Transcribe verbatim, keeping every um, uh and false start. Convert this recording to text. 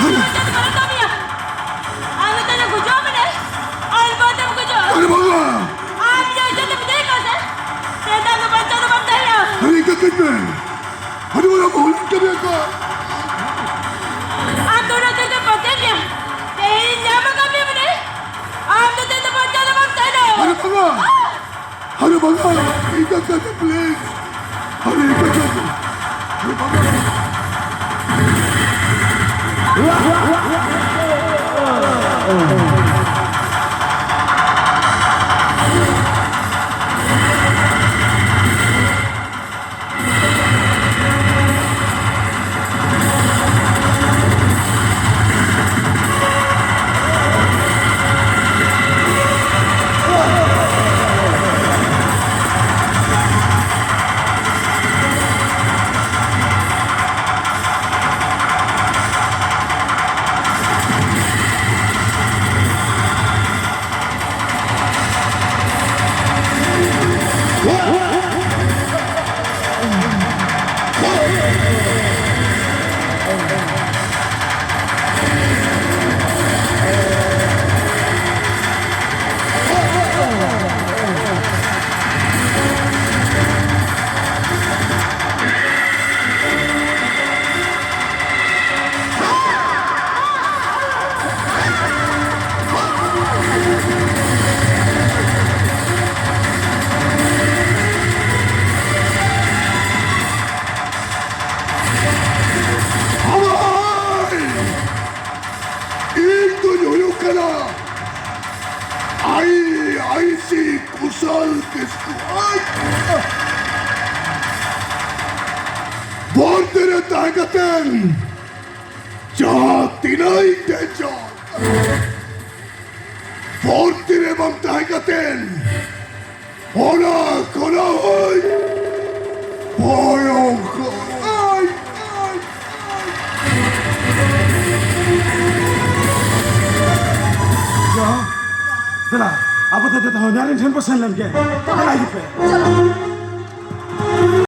ᱟᱢ ᱫᱚ ᱛᱮᱱᱮ ᱜᱩᱡᱩᱜ ᱢᱮᱱᱮ, ᱟᱨ ᱵᱟᱫᱮᱢ ᱜᱩᱡᱩᱜ᱾ ᱟᱨᱮ ᱵᱟᱵᱟ! ᱟᱢ ᱡᱮ ᱡᱚᱛᱚ ᱵᱤᱫᱟᱹᱭ ᱠᱚ ᱥᱮ, ᱥᱮᱛᱟ ᱫᱚ ᱵᱟᱧᱪᱟᱣ ᱫᱚ ᱵᱟᱢ ᱛᱟᱦᱮᱱᱟ᱾ ᱟᱨᱮ ᱤᱠᱟᱹ ᱠᱟᱹᱧ ᱢᱮ᱾ ᱟᱹᱰᱤ ᱢᱟᱨᱟᱝ ᱵᱷᱩᱞ ᱤᱧ ᱠᱟᱹᱢᱤ ᱟᱠᱟᱫ᱾ ᱟᱢ ᱫᱚ ᱚᱱᱟ ᱛᱮᱫᱚ ᱯᱟᱥᱮᱡ ᱜᱮ, ᱛᱮᱦᱮᱧ ᱧᱟᱢ ᱟᱠᱟᱫ ᱢᱮᱭᱟ ᱢᱟᱱᱮ, ᱟᱢ ᱫᱚ ᱛᱮᱦᱮᱧ ᱫᱚ ᱵᱟᱧᱪᱟᱣ ᱫᱚ ᱵᱟᱢ ᱛᱟᱦᱮᱱᱟ᱾ ᱟᱨᱮ ᱵᱟᱵᱟ! ᱟᱨᱮ ᱵᱟᱵᱟ! ᱤᱧ ᱫᱚ ᱠᱟᱹᱴᱤᱡ please! ᱟᱨᱮ ᱤᱧ ᱫᱚ ᱠᱟᱹᱴᱤᱡ, ᱟᱨᱮ ᱵᱟᱵᱟ! ᱤᱧ ᱫᱚᱧ ᱦᱩᱭᱩᱜ ᱠᱟᱱᱟ ᱟᱭ ᱟᱭ ᱥᱤ ᱠᱩᱥᱟᱞ ᱠᱤᱥᱠᱩ᱾ ᱟᱭ! ᱵᱷᱚᱨᱛᱤ ᱨᱮ ᱛᱟᱦᱮᱸ ᱠᱟᱛᱮᱱ ᱡᱟᱦᱟᱸ ᱛᱤᱱᱟᱹᱜ ᱤᱧ ᱫᱮᱡᱚᱜ, ᱵᱷᱚᱨᱛᱤ ᱨᱮ ᱵᱟᱝ ᱛᱟᱦᱮᱸ ᱠᱟᱛᱮᱱ ᱚᱱᱟ ᱠᱷᱚᱱᱟᱜ ᱦᱚᱸ ᱵᱷᱚᱭᱚᱝᱠᱚᱨ᱾ ᱟᱭ, ᱟᱭ, ᱟᱭ᱾ ᱫᱮᱞᱟ, ᱟᱵᱚ ᱫᱚ ᱡᱚᱛᱚ ᱦᱚᱧᱦᱟᱨᱤᱧ ᱴᱷᱮᱱ ᱵᱚ ᱥᱮᱱ ᱞᱮᱱ ᱜᱮ᱾ ᱫᱮᱞᱟ ᱦᱤᱡᱩᱜ ᱯᱮ᱾ ᱪᱚᱞᱚ᱾